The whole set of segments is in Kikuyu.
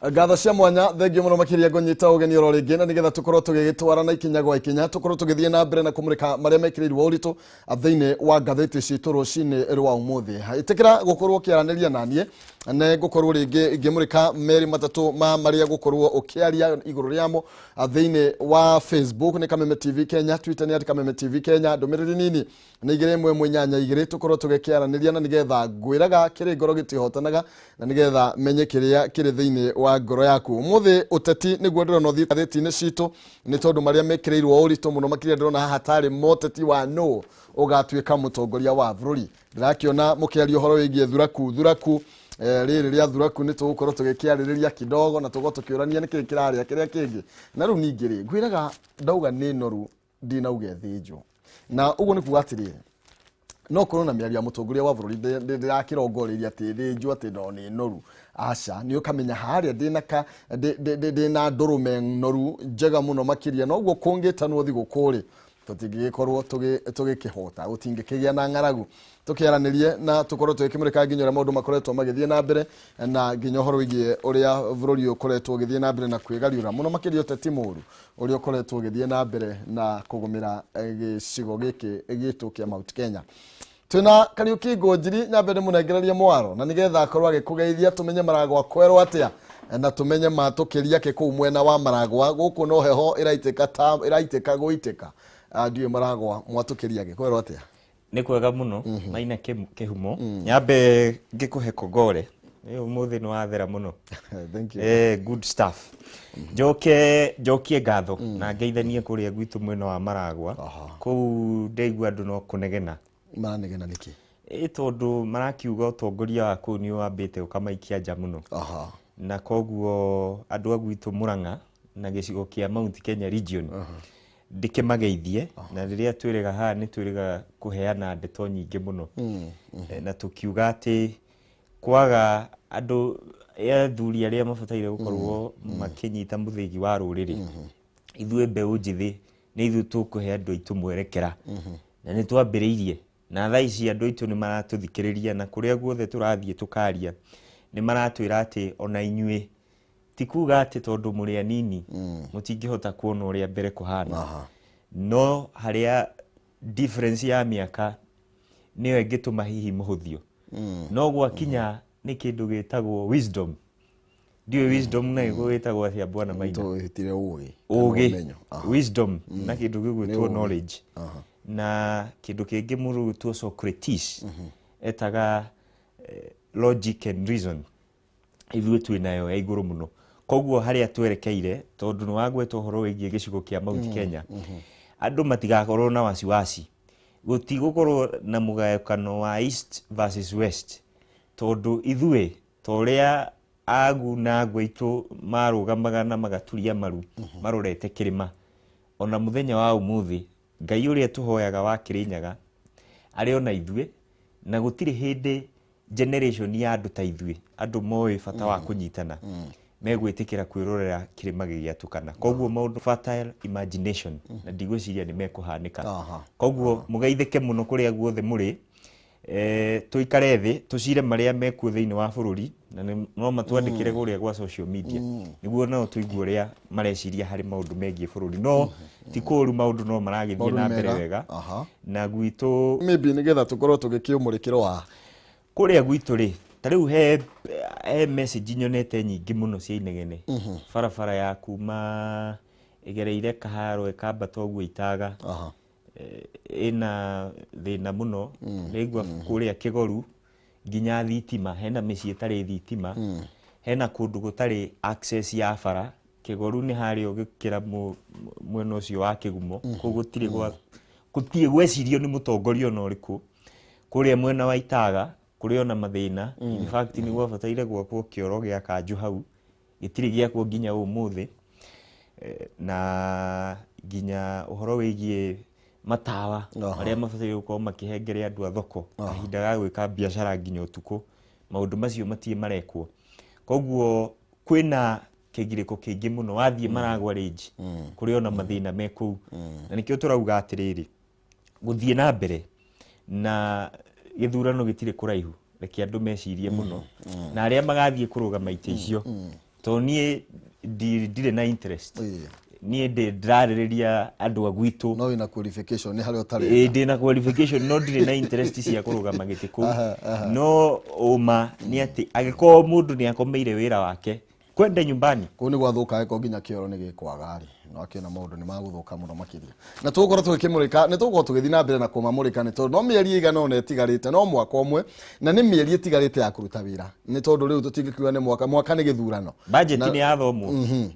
Ngatho cia mwanya, thengio muno makiria ngũnyita ũgeni oro rĩngĩ, na nĩgetha tũkorwo tũgĩgĩtwarana ikinya gwa ikinya, tũkorwo tũgĩthiĩ na mbere na kũmũrĩka marĩa mekĩrĩirwo ũritũ thĩinĩ wa ngathĩti citũ rũcinĩ rwa ũmũthĩ. Ĩtĩkĩra gũkorwo ũkĩaranĩria naniĩ, nĩ ngũkorwo rĩngĩ ngĩmũrĩka merĩ matatũ ma marĩa gũkorwo ũkĩaria igũrũ rĩamo thĩinĩ wa Facebook nĩ Kameme TV Kenya, Twitter nĩ @KamemeTV Kenya. Ndũmĩrĩri nini nĩ 21182, tũkorwo tũgĩkĩaranĩria, na nĩgetha ngwĩraga kĩrĩ ngoro gĩtihotanaga, na nĩgetha menye kĩrĩa kĩrĩ thĩinĩ wa ngoro yaku. Ũmũthĩ ũteti nĩguo ndĩrona ũthiĩ ngathĩti-inĩ citũ, nĩ tondũ marĩa mekĩrĩirwo ũritũ mũno makĩria ndĩrona haha tarĩ moteti wa nũ ũgatuĩka mũtongoria wa bũrũri. Ndĩrakĩona mũkĩaria ũhoro wĩgiĩ thuraku thuraku, rĩrĩ rĩa thuraku nĩ tũgũkorwo tũgĩkĩarĩrĩria kidogo na tũgũkorwo tũkĩũrania nĩkĩĩ kĩrarĩa kĩrĩa kĩngĩ. Na rĩu ningĩ rĩ, ngwĩraga ndauga nĩ noru, ndinauga ĩthĩnjwo, na ũguo nĩ kuga atĩrĩrĩ, no korwo na mĩario ya mũtongoria wa bũrũri ndĩrakĩrongoreirie atĩ ĩthĩnjwo atĩ no nĩ noru, aca. Nĩ ũkamenya harĩa ndĩna ka ndĩna ndũrũme noru njega mũno makĩria, noguo kũngĩtanwo thigũkũ rĩ, tũtingĩgĩkorwo tũgĩkĩhota, gũtingĩkĩgĩa na ng'aragu. Tũkĩaranĩrie na tũkorwo tũgĩkĩmũrĩka nginya ũrĩa maũndũ makoretwo magĩthiĩ na mbere, na nginya ũhoro wĩgiĩ ũrĩa bũrũri ũyũ ũkoretwo ũgĩthiĩ na mbere na kwĩgariũra mũno makĩria, ũteti mũũru ũrĩa ũkoretwo ũgĩthiĩ na mbere na kũgũmĩra gĩcigo gĩkĩ gitũ kĩa Mount Kenya. Twĩna Kariũki Ngũnjiri, nyambe ndĩmũnengererie mwaro na nĩgetha akorwo agĩkũgeithia, tũmenye Maragwa kwerwo atĩa, na tũmenye matũkĩria kĩ kũu mwena wa Maragwa. Gũkũ no heho ĩraitĩka ta ĩraitĩka gũitĩka. Ndiũĩ Maragwa mwatũkĩria gĩ kwerwo atĩa. Nĩ kwega mũno, Maina Kĩhumo. Nyambe ngĩkũhe kongore nĩ ũmũthĩ nĩ wathera mũno. Thank you. Good stuff. Njoke njokie ngatho na ngeithanie kũrĩa gwitũ mwena wa Maragwa. Kũu ndaigua andũ no kũnegena. Maranegena nĩkĩ? Ĩ tondũ marakiuga ũtongoria wa kũu nĩ wambĩte ũkamaikia nja mũno, na koguo andũ a gwitũ Murang'a na gĩcigo kĩa Mount Kenya region ndĩkĩmageithie. Na rĩrĩa twĩrĩga haha nĩ twĩrĩga kũheana ndeto nyingĩ mũno, na tũkiuga atĩ kwaga andũ athuri arĩa mabataire gũkorwo makĩnyita mũthĩgi wa rũrĩrĩ, ithuĩ mbeũ njĩthĩ nĩ ithuĩ tũkũhe andũ aitũ mwerekera, na nĩ twambĩrĩirie, na thaa ici andũ aitũ nĩ maratũthikĩrĩria, na kũrĩa guothe tũrathiĩ tũkaria nĩ maratwĩra atĩ ona inyuĩ ti kuga atĩ tondũ mũrĩ anini mũtingĩhota kuona ũrĩa mbere kũhana, no harĩa difference ya mĩaka nĩyo ĩngĩtũma hihi mũhũthio, no gwakinya nĩ kĩndũ gĩtagwo wisdom. Ndiũĩ wisdom na gĩkũyũ gĩtagwo atĩa, bwana Maina? Tũhĩtire ũgĩ. Ũgĩ. Ũmenyo. Wisdom na kĩndũ gĩgwĩtwo Nĩ ũũgĩ. knowledge, na kĩndũ kĩngĩ mũndũ gwĩtwo Socrates etaga logic and reason, ithuĩ twĩ nayo ya igũrũ mũno. Koguo harĩa twerekeire, tondũ nĩ wagweta ũhoro wĩgiĩ gĩcigo kĩa Mount Kenya, andũ matigakorwo na wasiwasi, gũtigũkorwo na mũgayũkano wa east versus west, tondũ ithuĩ ta ũrĩa agu na agu aitũ marũgamaga na magaturia maru marorete kĩrĩma, ona mũthenya wa ũmũthĩ Ngai ũrĩa tũhoyaga wa Kĩrĩnyaga arĩ ona ithuĩ, na gũtirĩ hĩndĩ generation ya andũ ta ithuĩ, andũ moĩ bata wa kũnyitana, megwĩtĩkĩra kwĩrorera kĩrĩma gĩgĩatũkana. Koguo maũndũ fertile imagination, na ndigwĩciria nĩ mekũhanĩka. Koguo mũgeithĩke mũno kũrĩa guothe mũrĩ, tũikare thĩ tũcire marĩa mekuo thĩinĩ wa bũrũri, na no matwandĩkĩre kũrĩa gwa social media nĩguo nao tũigue ũrĩa mareciria harĩ maũndũ megiĩ bũrũri. No ti kũũru, maũndũ no maragĩthiĩ Maũndũ na nĩ mbere mega. wega. Na gwitũ Maybe nĩgetha tũkorwo tũgĩkĩũmũrĩkĩrwo haha. Kũrĩa gwitũ rĩ, ta rĩu he message nyonete nyingĩ mũno cia inegene. Barabara ya kuma ĩgereire Kaharo ĩkambata ũguo Itaga, ĩna thĩna mũno. Nĩigua kũrĩa Kĩgoru nginya thitima, hena mĩciĩ ĩtarĩ thitima, hena kũndũ gũtarĩ access ya bara. Kĩgoru nĩ harĩa ũgĩkĩra mwena ũcio wa Kĩgumo, kũu gũtirĩ gwa gũtirĩ gwecirio nĩ mũtongoria ona ũrĩkũ. Kũrĩa mwena wa Itaga kũrĩ ona mathĩna. In fact, nĩ gwabataire gwakwo kĩoro gĩa kanjũ hau, gĩtirĩ gĩakwo nginya ũmũthĩ. Na nginya ũhoro wĩgiĩ matawa marĩa mabataire gũkorwo makĩhengere andũ a thoko kahinda ga gwĩka biacara nginya ũtukũ, maũndũ macio matirĩ marekwo. Koguo kwĩna kĩgirĩko kĩingĩ mũno. Wathiĩ Maragwa range, kũrĩ ona mathĩna me kũu, na nĩkĩo tũrauga atĩrĩrĩ, gũthiĩ na mbere na gĩthurano gĩtirĩ kũraihu, reke andũ mecirie mũno, na arĩa magathiĩ kũrũgama itĩ icio. Tondũ niĩ ndirĩ na interest. Ĩĩ. Niĩ ndĩrarĩrĩria andũ a gwitũ. No wĩna qualification nĩ harĩa Ĩĩ, ũtarenda. Ndĩ na qualification no ndirĩ na interest cia kũrũgama gĩtĩ kũu. No ũma nĩ atĩ angĩkorwo mũndũ nĩ akomeire wĩra wake kwenda nyumbani. Kũu nĩ gwathũka, angĩkorwo nginya kĩoro nĩ gĩkwaga rĩ, no akĩona maũndũ nĩ magũthũka mũno makĩria. Na tũgũkorwo tũgĩkĩmũrĩka, nĩ tũgũkorwo tũgĩthiĩ na mbere na kũmamũrĩka, nĩ tondũ no mĩeri ĩigana ũna ĩtigarĩte, no mwaka ũmwe, na nĩ mĩeri ĩtigarĩte ya kũruta wĩra, nĩ tondũ rĩu tũtingĩkiuga nĩ mwaka, mwaka nĩ gĩthurano. Budget nĩ yathomwo.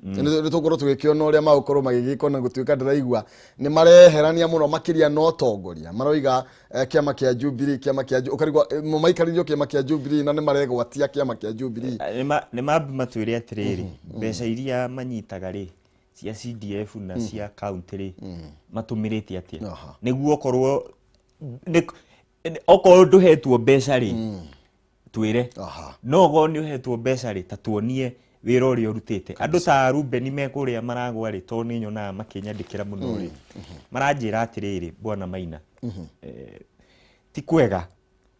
Nĩ tũgũkorwo tũgĩkĩona ũrĩa magũkorwo magĩgĩkwo, na gũtuĩka ndĩraigua nĩ mareherania mũno makĩria na ũtongoria. Maroiga kĩama kĩa Jubilee, kĩama kĩa ũkarigwo maikaririo kĩama kĩa Jubilee na nĩ maregwatia kĩama kĩa Jubilee. Nĩ mambi matwĩre atĩrĩrĩ, mbeca iria manyitaga rĩ cia CDF na cia county rĩ, matũmĩrĩte atĩa? Nĩguo okorwo okorwo ndũhetwo mbeca rĩ, twĩre. No okorwo nĩ ũhetwo mbeca rĩ, ta tuonie wĩra ũrĩa ũrutĩte. Andũ ta Ruben me kũrĩa maragwa rĩ, tondũ nĩ nyonaga makĩnyandĩkĩra mũno rĩ, maranjĩra atĩrĩrĩ, bwana Maina, ti kwega,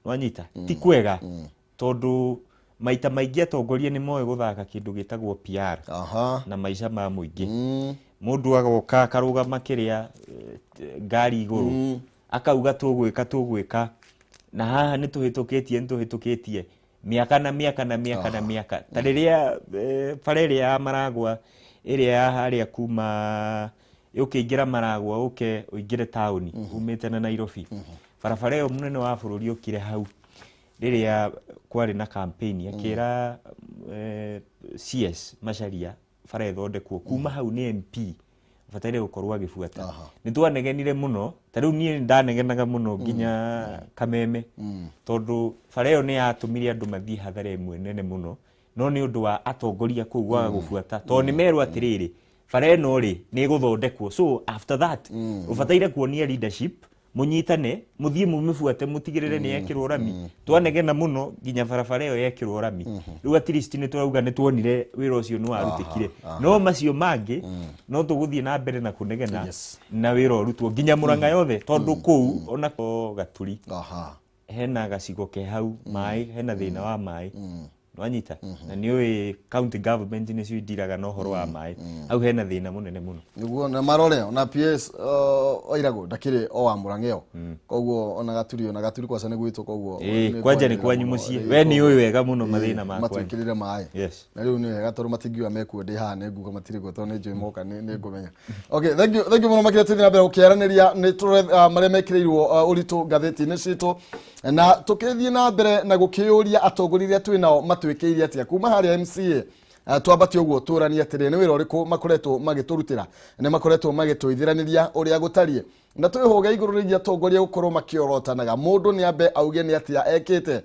wanyita, ti kwega, tondũ maita maingĩ atongoria nĩ moĩ gũthaka kĩndũ gĩtagwo PR na maica ma mũingĩ. Mũndũ agoka akarũgama kĩrĩa ngari igũrũ, akauga tũgwĩka, tũgwĩka, na haha nĩ tũhĩtũkĩtie, nĩ tũhĩtũkĩtie mĩaka na mĩaka na mĩaka na mĩaka. Ta rĩrĩa bara ĩrĩa ya Maragwa, ĩrĩa ya harĩa kuma ũkĩingĩra Maragwa ũke ũingĩre taũni umĩte na Nairobi, barabara ĩyo mũnene wa bũrũri okire hau rĩrĩa kwarĩ na campaign, akĩra CS Macharia bara ĩthondekwo. Kuma hau nĩ MP bataire gũkorwo agĩbuata. Nĩ twanegenire mũno, ta rĩu niĩ ndanegenaga mũno nginya kameme, tondũ bara ĩyo nĩ yatũmire andũ mathiĩ hathara ĩmwe nene mũno, no nĩ ũndũ wa atongoria kũu gwaga gũbuata, tondũ nĩ merwo atĩrĩrĩ, bara ĩno rĩ nĩ ĩgũthondekwo. So after that ũbataire kuonia leadership, mũnyitane, mũthiĩ mũmĩbuate, mũtigĩrĩre nĩ yekĩrwo rami. Twanegena mũno nginya barabara ĩyo yekĩrwo rami. Rĩu at least nĩ tũrauga nĩ tuonire wĩra ũcio nĩ warutĩkire, no macio mangĩ no tũgũthiĩ na mbere na kũnegena na wĩra ũrutwo nginya Mũrang'a yothe, tondũ kũu ona Gaturi hena gacigo ke hau maĩ, hena thĩna wa maĩ, nwanyita, na nĩ ũĩ county government nĩcio indiraga na ũhoro wa maĩ. Hau hena thĩna mũnene mũno. Nĩguo na marore ona PS Oiragũ ndakĩrĩ o wa Mũrang'a ĩyo, koguo ona Gaturi kwaca nĩ gwitũ, koguo Ĩĩ, nĩ kwanja nĩ kwanĩrĩra kwanyu mũno. mũciĩ. Ĩĩ, We nĩ koguo ũĩ wega mũno mathĩna ma kwanyu. Matwĩkĩrĩre maĩ. Na rĩu nĩ wega tondũ matingiuga mekuo ndĩ haha nĩ nguga matirĩ kuo, tondũ nĩ njũĩ moka nĩ ngũmenya. Okay, thank you, thank you mũno makĩria. Tũthiĩ na mbere gũkĩaranĩria, nĩ tũrore marĩa mekĩrĩirwo ũritũ ngathĩti-inĩ citũ, na tũkĩthiĩ na mbere na gũkĩũria atongoria arĩa twĩ nao matwĩkĩire atĩa kuma harĩa MCA. Twambate ũguo tũranie atĩrĩ, nĩ wĩra ũrĩkũ makoretwo magĩtũrutĩra, nĩ makoretwo magĩtũithĩranĩria ũrĩa gũtariĩ, na twĩhũge igũrũ rĩgiĩ atongoria gũkorwo makĩorotanaga. Mũndũ nĩ ambe auge nĩ atĩa ekĩte.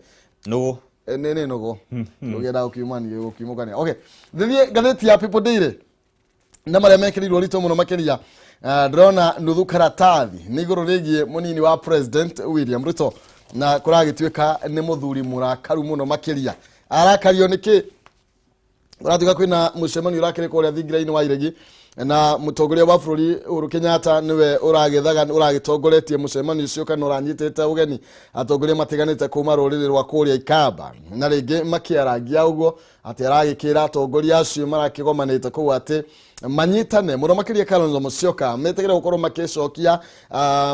Nũgũ. Nĩ nũgũ ũgĩenda gũkiumania gũkiumũkania. Okay, thithie ngathĩti ya People Daily na marĩa mekĩrĩirwo ritũ mũno makĩria. Ndĩrona nuthu karatathi nĩ igũrũ rĩgiĩ mũnini wa President William Ruto, na kũragĩtuĩka nĩ mũthuri mũrakaru mũno makĩria. Arakario nĩkĩ? Kũratuĩka kwĩna mũcemanio ũrakĩrĩ kũrĩa thingira-inĩ wa Iregi, na mũtongoria wa bũrũri Uhuru Kenyatta nĩwe ũragĩthaga, ũragĩtongoretie mũcemanio ũcio kana ũranyitĩte ũgeni atongoria matiganĩte kuma rũrĩrĩ rwa kũrĩa Ikamba, na rĩngĩ makĩarangia ũguo atĩ aragĩkĩra atongoria acio marakĩgomanĩte kũu atĩ manyitane mũno makĩria Kalonzo Musyoka, metĩkĩre gũkorwo makĩcokia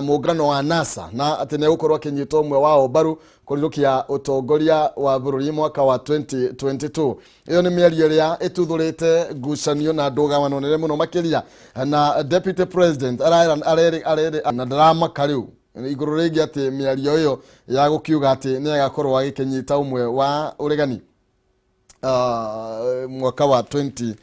mũngano wa NASA, na atĩ nĩ egũkorwo akĩnyita ũmwe wao mbaru kũrirũkia ũtongoria wa bũrũri mwaka wa 2022. Ĩyo nĩ mĩario ĩrĩa ĩtuthũrĩte ngucanio na ndũgamano nene mũno makĩria, na deputy president arere na ndaramaka rĩu igũrũ rĩgiĩ atĩ mĩario ĩyo ya gũkiuga atĩ nĩ agakorwo agĩkĩnyita ũmwe wa ũregani mwaka wa 2022.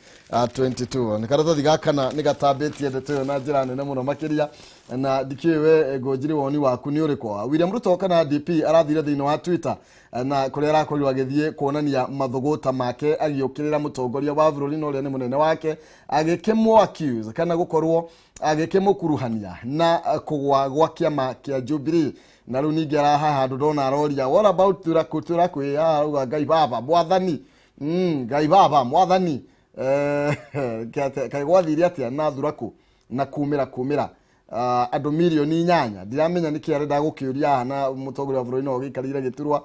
Nĩ karatathi ga kana nĩ gatambĩtie ndeto ĩyo na njĩra nene mũno makĩria, na ndikĩũĩ we Ngũnjiri woni waku nĩ ũrĩkũ. William Ruto kana DP arathire thĩinĩ wa Twitter, na kũrĩa arakorirwo agĩthiĩ kuonania mathũgũta make agĩũkĩrĩra mũtongoria wa bũrũri na ũrĩa nĩ mũnene wake, agĩkĩmũ accuse kana gũkorwo agĩkĩmũkuruhania na kũgwa gwa kĩama kĩa Jubilee. Na rĩu ningĩ araha handũ ndona aroria, "What about Turaku?" Turaku haha arauga, "Ngai baba mwathani, Ngai baba mwathani, kaĩ gwathire atĩa na Thuraku na kumĩra kumĩra?" Andũ mirioni 8. Ndiramenya nĩkĩ arenda gũkĩũria haha na mũtongoria wa bũrũri no gĩikarĩire gĩturwa.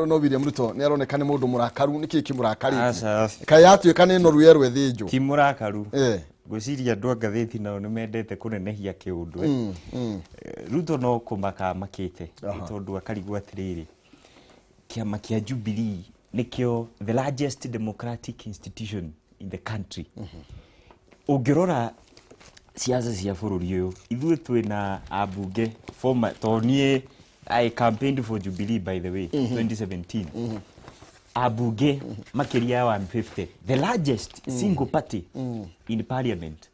No William Ruto nĩ aroneka nĩ mũndũ mũrakaru. Nĩkĩ kĩmũrakarĩtie? Aca. Kaĩ yatuĩka nĩ noru yerwo ĩthĩnjwo? Ti mũrakaru. Ngwĩciria andũ a ngathĩti nao nĩ mendete kũnenehia kĩũndũ. Ruto no kũmaka amakĩte nĩ tondũ akarigwo atĩrĩrĩ, kĩama kĩa Jubilee nĩkĩo the largest democratic institution in the country. Ũngĩrora siasa cia bũrũri ũyũ, ithuĩ twĩna ambunge former, tondũ niĩ I campaigned for Jubilee, by the way, 2017, ambunge makĩria ya 150, the largest single party in parliament.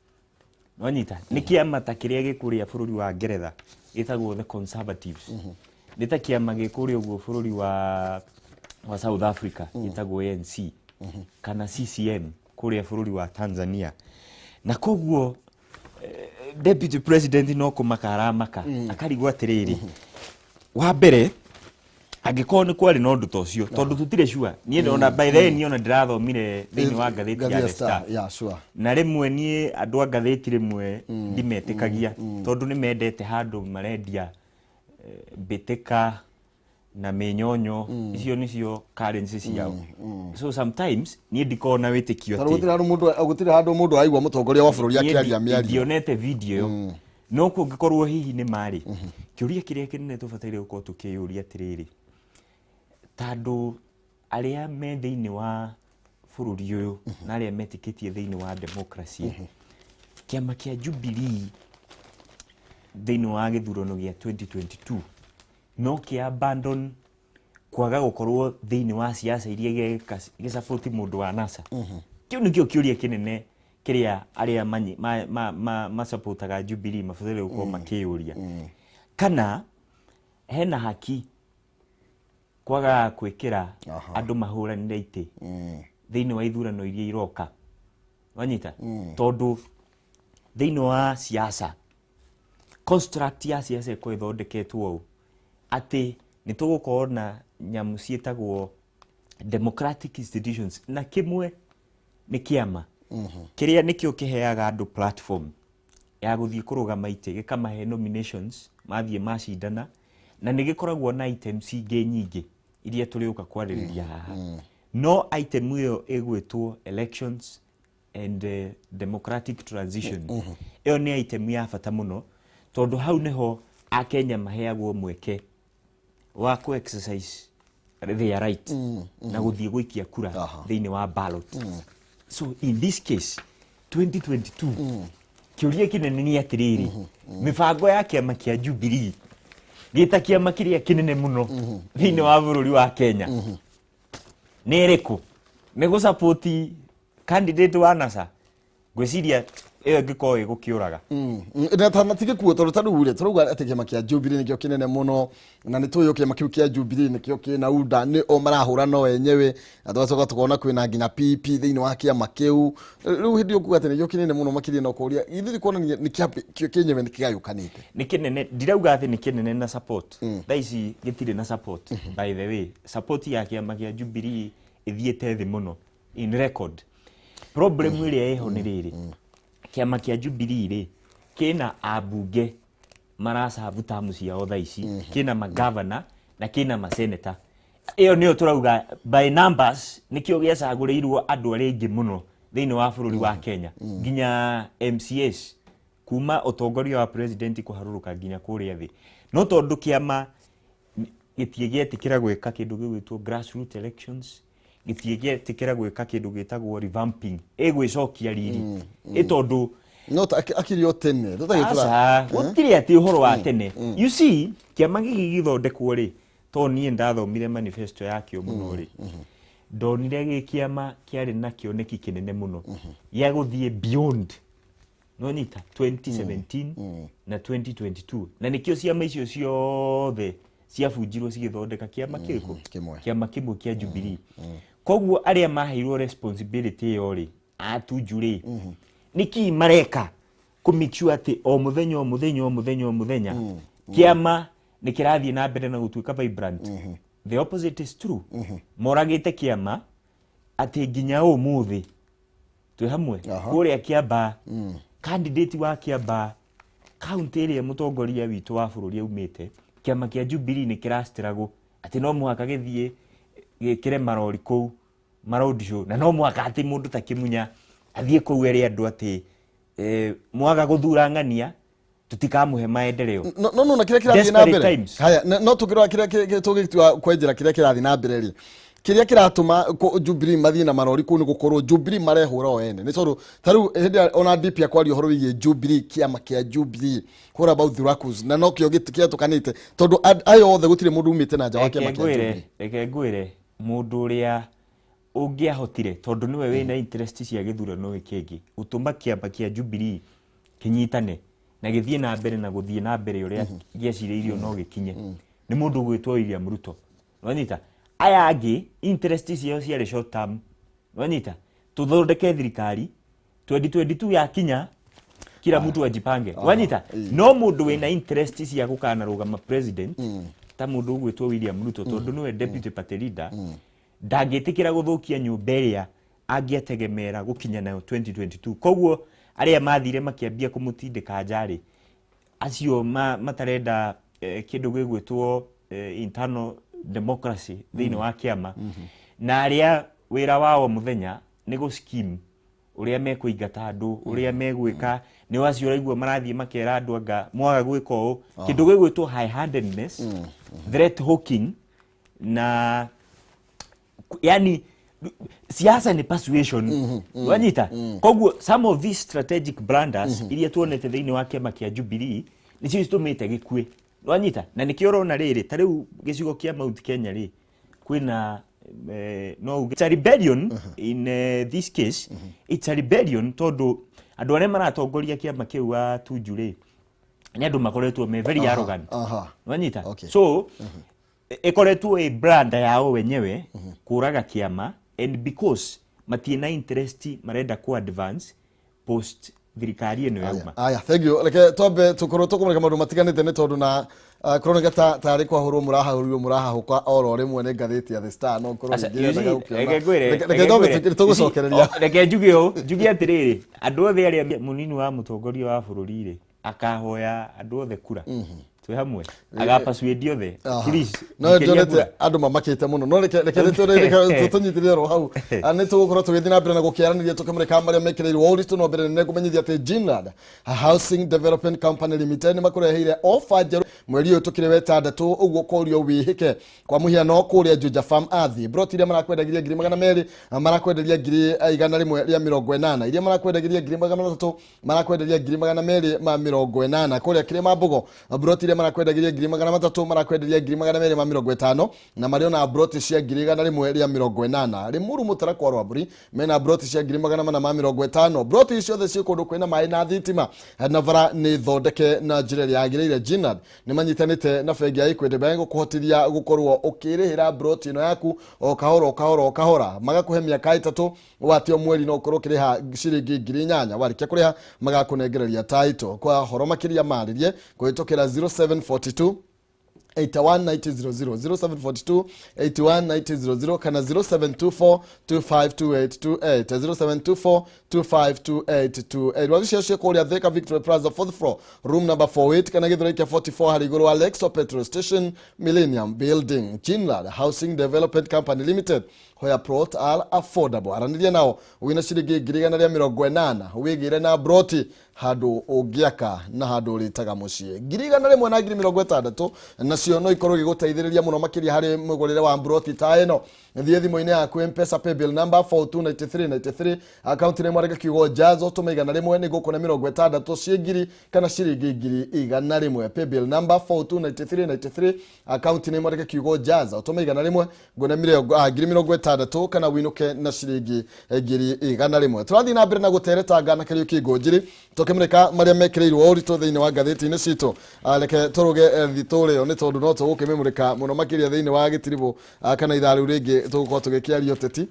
Nwanyita nĩ kĩama ta kĩrĩa gĩkũrĩa bũrũri wa Ngeretha gĩtagwo the Conservatives, nĩ ta kĩama gĩkũrĩa ũguo bũrũri wa South Africa gĩtagwo ANC, kana CCM kũrĩa bũrũri wa Tanzania. Na koguo deputy president no kũmaka aramaka, akarigwo atĩrĩrĩ, wa mbere, angĩkorwo nĩ kwarĩ na ũndũ ta ũcio, tondũ tũtirĩ sure. Niĩ ona, by the way, niĩ ona ndĩrathomire thĩinĩ wa ngathĩti ya The Star. Yeah, sure. Na rĩmwe niĩ andũ a ngathĩti rĩmwe ndimetĩkagia, tondũ nĩ mendete handũ marendia mbĩtĩka na mĩnyonyo. Icio nĩcio currency ciao, so sometimes niĩ ndikoragwo na wĩtĩkio Tondũ atĩ gũtirĩ handũ mũndũ araigua mũtongoria wa bũrũri niĩ akĩaria mĩario. Ndionete video ĩyo, no kũngĩkorwo hihi nĩ marĩ kĩũria kĩrĩa kĩnene tũbataire gũkorwo tũkĩyũria atĩrĩrĩ, tondũ arĩa me thĩinĩ wa bũrũri ũyũ na arĩa metĩkĩtie thĩinĩ wa democracy, kĩama kĩa Jubilee thĩinĩ wa gĩthurano gĩa 2022 no kĩa abandon kwaga gũkorwo thĩinĩ wa siasa iria gĩcaboti mũndũ wa NASA. Kĩu nĩkĩo kĩũria kĩnene kĩrĩa arĩa masapotaga Jubilee mabataire gũkorwo makĩyũria, kana hena haki kwaga gwĩkĩra andũ mahũranĩre itĩ thĩinĩ wa ithurano iria iroka. Wanyita, tondũ thĩinĩ wa siasa, construct ya siasa ĩkorwo ĩthondeketwo ũũ atĩ nĩ tũgũkorwo na nyamũ ciĩtagwo democratic institutions, na kĩmwe nĩ kĩama kĩrĩa nĩkĩo kĩheaga andũ platform ya gũthiĩ kũrũgama itĩ, gĩkamahe nominations, mathiĩ macindana, na nĩ gĩkoragwo na items ingĩ nyingĩ iria tũrĩũka kwarĩrĩria haha. No item ĩyo ĩgwĩtwo elections and democratic transition, ĩyo nĩ item ya bata mũno, tondũ hau nĩho akenya maheagwo mweke wa ku exercise their right na gũthiĩ gũikia kura thĩinĩ wa ballot. So in this case, 2022, kĩũria kĩnene nĩ atĩrĩrĩ, mĩbango ya kĩama kĩa Jubilee gĩta kĩama kĩrĩa kĩnene mũno thĩinĩ wa bũrũri wa Kenya nĩ ĩrĩkũ? Nĩ gũsapoti candidate wa NASA? Ngwĩciria ĩyo ĩngĩkorwo ĩgũkĩũraga. Na ti gĩkuo, tondũ ta rĩu rĩ, tũrauga atĩ kĩama kĩa Jubilee nĩkĩo kĩnene mũno, na nĩ tũĩ kĩama kĩu kĩa Jubilee nĩkĩo kĩna UDA, nĩ o marahũra no enyewe, na tũgacoka tũkona kwĩna nginya PP thĩinĩ wa kĩama kĩu. Rĩu hĩndĩ ĩyo kuga atĩ nĩkĩo kĩnene mũno makĩria na ũkoria githĩ kuonania nĩ kĩo kĩenyewe nĩ kĩgayũkanĩte. Nĩ kĩnene, ndirauga atĩ nĩ kĩnene na support. Thaa ici gĩtirĩ na support. By the way, support ya kĩama kĩa Jubilee ĩthiĩte thĩ mũno in record. Problem ĩrĩa ĩho nĩ rĩrĩ, kĩama kĩa Jubilee rĩ, kĩna ambunge maracabu tamu ciao thaa ici, kĩna magavana na kĩna maseneta. Ĩyo nĩyo tũrauga by numbers nĩkĩo gĩacagũrĩirwo andũ arĩa aingĩ mũno thĩinĩ wa bũrũri wa Kenya, nginya MCAs, kuma ũtongoria wa president kũharũrũka nginya kũrĩa thĩ. No tondũ kĩama gĩtirĩ gĩetĩkĩra gwĩka kĩndũ gĩgwĩtwo grassroots elections, gĩtirĩ gĩetĩkĩra gwĩka kĩndũ gĩtagwo revamping, ĩgwĩcokia riri ĩ tondũ No ta akiri o tene tũtagĩtũra. Aca, gũtirĩ atĩ ũhoro wa tene. You see, kĩama gĩkĩ gĩthondekwo rĩ, tondũ niĩ ndathomire manifesto yakĩo mũno rĩ, ndonire gĩ kĩama kĩarĩ na kĩoneki kĩnene mũno gĩa gũthiĩ beyond, nonyita, 2017 na 2022, na nĩkĩo ciama icio ciothe ciabunjirwo cigĩthondeka kĩama kĩrĩkũ? Kĩmwe. Kĩama kĩmwe kĩa Jubilee. Koguo arĩa maheirwo responsibility ĩyo rĩ, atunju rĩ, nĩkĩ mareka kũ make sure atĩ o mũthenya, o mũthenya, o mũthenya, o mũthenya kĩama nĩ kĩrathiĩ na mbere na gũtuĩka vibrant? The opposite is true. Moragĩte kĩama atĩ nginya ũmũthĩ twĩ hamwe kũrĩa Kiambaa, candidate wa Kiambaa. Kaunti ĩrĩa mũtongoria witũ wa bũrũri aumĩte, kĩama kĩa Jubilee nĩ kĩrastruggle atĩ no mũhaka gĩthiĩ gĩkĩre marori kũu ma road show, na no mũhaka atĩ mũndũ ta Kĩmunya athiĩ kũu ere andũ atĩ mwaga gũthura ng'ania tutikamũhe maendeleo. No no no na kĩrĩa kĩrathiĩ na Desperate mbere times. Haya, no tũkĩrora kĩrĩa tũgĩtua kwenjera kĩrĩa kĩrathiĩ na mbere rĩ, kĩrĩa kĩratũma Jubilee mathiĩ na marori kũu nĩ gũkorwo Jubilee marehũra o ene, nĩ tondũ ta rĩu hĩndĩ ĩrĩa ona DP akwaria ũhoro wĩgiĩ Jubilee, kĩama kĩa Jubilee, what about the Rakus? Na nokĩo kĩatũkanĩte, tondũ aya othe gũtirĩ mũndũ umĩte na nja wa Reke kĩama kĩa ngwĩre Jubilee. Reke ngwĩre, mũndũ ũrĩa ũngĩahotire, tondũ nĩwe wĩna interest cia gĩthurano gĩkĩ kĩngĩ, gũtũma kĩama kĩa Jubilee kĩnyitane na gĩthiĩ na mbere na gũthiĩ na mbere ũrĩa gĩecirĩirio no gĩkinye, nĩ mũndũ ũgwĩtwo William Ruto. Wanyita? Aya angĩ interest ciao ciarĩ short term. Wanyita? Tũthondeke thirikari 2022 yakinya, kila mtu ajipange. Wanyita? No mũndũ wĩna interest cia gũkanarũgama president ta mũndũ ũgwĩtwo William Ruto, tondũ nĩwe deputy party leader, ndangĩtĩkĩra gũthũkia nyũmba ĩrĩa angĩategemera gũkinya nayo 2022. Koguo arĩa mathire makĩambia kũmũtindĩka nja rĩ, acio matarenda kĩndũ gĩgwĩtwo internal democracy thĩinĩ wa kĩama, na arĩa wĩra wao mũthenya nĩ gũ scheme ũrĩa mekũingata andũ, ũrĩa megwĩka, nĩ acio ũraigua marathiĩ makera andũ anga mwaga gwĩka ũũ, kĩndũ gĩgwĩtwo high handedness, threat hawking, na yani siasa ni persuasion. Wanyita? Koguo some of these strategic blunders iria tuonete thĩinĩ wa kĩama kĩa Jubilee nĩcio citũmĩte gĩkue. Wanyita? Na nĩkĩo ũrona rĩrĩ, ta rĩu gĩcigo kĩa Mount Kenya rĩ, kwĩna no uge it's a rebellion. In this case it's a rebellion, tondũ andũ arĩa maratongoria kĩama kĩu wa Tuju rĩ, nĩ andũ makoretwo me very arrogant. Wanyita? Okay. So ĩkoretwo ĩ brand yao wenyewe kũraga kĩama, and because matirĩ na interest, marenda ku advance post thirikari ĩno yauma. Aya, thank you. Reke twambe tukorwo tukumurika maundu matiganite, nĩ tondũ na kũroneka ta tarĩ kwahũrwo mũrahũrirwo mũrahahũka oro rĩmwe nĩ ngathĩti ya The Star, no ngorwo Aca, ningĩ you see, yendaga gũkĩona. reke ngwĩre, Reke reke twambe ngwĩre. tũgũcokereria. You see, reke njuge ũũ, njuge atĩrĩrĩ, andũ othe arĩa mũnini wa mũtongoria wa bũrũri rĩ, akahoya andũ othe kura, twĩ hamwe, agapasuĩndi othe, please, No njikĩria ndionete kura. andũ mamakĩte mũno, no reke tũnyitĩrĩre oro hau. Nĩ tũgũkorwo tũgĩthiĩ na mbere na gũkĩaranĩria tũkĩmũrĩka marĩa mekĩrĩirwo ũritũ. No mbere nĩ ngũmenyithia atĩ Ginland Housing Development Company Limited nĩ makũreheire ofa njerũ mweri ũyũ tũkĩrĩ wetandatũ, ũguo korio wĩhĩke. Kwa mũhiano, kũrĩa Juja Farm Athi, broti iria marakwendagĩria 200,000 marakwenderia 180,000, iria marakwendagĩria 300,000 marakwenderia 280,000. Kũrĩa Kĩrĩma Mbogo, broti iria marakwendagĩria 300,000 marakwenderia 250,000, na marĩ ona broti cia 180,000. Limuru Mũtarakwa Rwamburi mena broti cia 450,000. Broti ciothe ciĩ kũndũ kwĩna maĩ na thitima, na bara nĩ thondeke na njĩra ĩrĩa yagĩrĩire. Ginland nĩ manyitanĩte na bengi ya Equity Bank gũkũhotithia gũkorwo ũkĩrĩhĩra broti ĩno yaku o kahora o kahora o kahora, magakũhe mĩaka 3 watio mweri no ũkorwo ũkĩrĩha ciringi 8,000. Warĩkia kũrĩha magakũnengereria title. Kwa horo makĩria marĩrie kũhĩtũkĩra 0742 819000, 0742 819000 kana 0724 252828, 0724 252828. Wabici cio kũrĩa Thika, Victoria Plaza, fourth floor, room number 48, kana Gĩthũrai kĩa 44 harĩ igũrũ wa Lexo petrol station, Millennium Building. Ginland Housing Development Company Limited, where plot are affordable. Aranĩria nao wĩna ciringi 180,000 wĩgĩre na broti handũ ũngĩaka na handũ ũrĩtaga mũciĩ. 100,000 na 60,000 nacio no ikorwo igĩgũteithĩrĩria mũno makĩria harĩ mũgũrĩre wa mburoti ta ĩno. Thiĩ thimũ-inĩ yaku, Mpesa paybill number 429393, akaunti nĩ mwarĩke kiugo jazo, tũma 100 nĩ gũkũ na 60 ciĩ ngiri kana ciringi 100,000. Paybill number 429393, akaunti nĩ mwarĩke kiugo jaza, ũtũme 100 ngone 60,000 kana winũke na ciringi 100,000. Tũrathiĩ na mbere na gũteretanga na Kariũki Ngũnjiri tũkĩmũrĩka marĩa mekĩrĩirwo ũritũ thĩinĩ wa ngathĩti-inĩ citũ. Reke tũrũge thitũ rĩo, nĩ tondũ no tũgũkĩmĩmũrĩka mũno makĩria thĩinĩ wa gĩtiribũ kana ithaa rĩu rĩngĩ tũgũkorwo tũgĩkĩaria ũteti,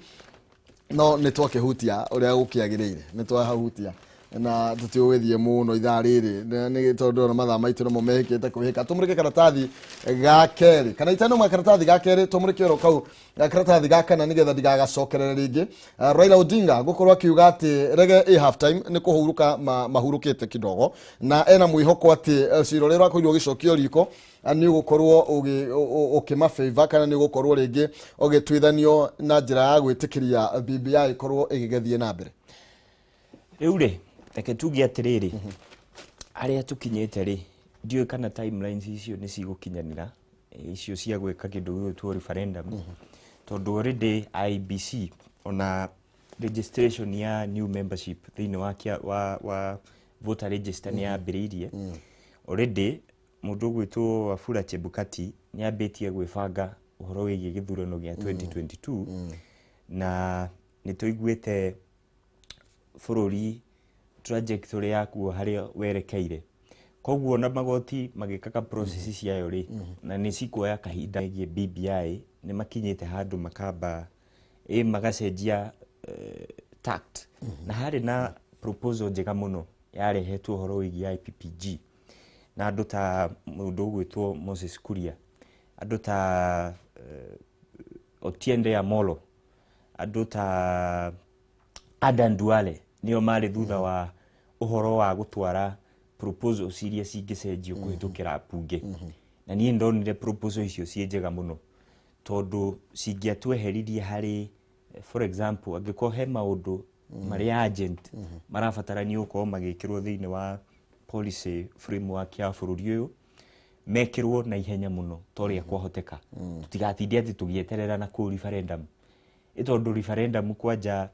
no nĩ twakĩhutia ũrĩa gũkĩagĩrĩire, nĩ twahutia. Na tũtigũgĩthiĩ mũno ithaa rĩrĩ nĩ tondũ ndĩrona mathaa maitũ nĩmo mehĩkĩte kwĩhĩka. Tũmũrĩke karatathi ga kerĩ kana itanauma karatathi ga kerĩ, tũmũrĩke oro kau karatathi ga kana nĩgetha ndigagacokerere rĩngĩ. Raila Odinga gũkorwo akiuga atĩ rege ĩ half time nĩ kũhurũka mahurũkĩte kidogo, na ena mwĩhoko atĩ cira ũrĩa ũrakorirwo ũgĩcokio riko nĩ ũgũkorwo ũkĩmafavor kana nĩ ũgũkorwo rĩngĩ ũgĩtuithanio na njĩra ya gwĩtĩkĩria BBI ĩkorwo ĩgĩgĩthiĩ na mbere. Rĩu rĩ, reke tuge atĩrĩrĩ, harĩa tũkinyĩte rĩ, ndiũĩ kana timelines icio nĩ cigũkinyanĩra, icio cia gwĩka kĩndũ gĩgwĩtwo referendum, tondũ already IEBC ona registration ya new membership thĩinĩ wa, wa voter register nĩ yambĩrĩirie already. Mũndũ ũgwĩtwo Wafula Chebukati nĩ ambĩtie gwĩbanga ũhoro wĩgiĩ gĩthurano gĩa 2022, na nĩ tũiguĩte bũrũri trajectory yakuo harĩa werekeire. Koguo na magoti magĩkaga process ciayo rĩ, na nĩ cikuoya kahinda. Ĩgiĩ BBI nĩ makinyĩte handũ makamba ĩ magacenjia tact, na harĩ na proposal njega mũno yarehetwo ũhoro wĩgiĩ IPPG na andũ ta mũndũ ũgwĩtwo Moses Kuria, andũ ta Otiende Amolo, andũ ta Adan Duale, nĩo marĩ thutha wa ũhoro wa gũtwara proposals iria cingĩcenjio kũhĩtũkĩra bunge. Na niĩ ndonire proposal icio ciĩ njega mũno tondũ cingĩatweheririe harĩ, for example, angĩkorwo he maũndũ marĩa urgent marabatarania gũkorwo magĩkĩrwo thĩinĩ wa policy framework ya bũrũri ũyũ, mekĩrwo na ihenya mũno ta ũrĩa kwahoteka, tũtigatinde atĩ tũgĩeterera na kũu referendum, ĩ tondũ referendum kwanja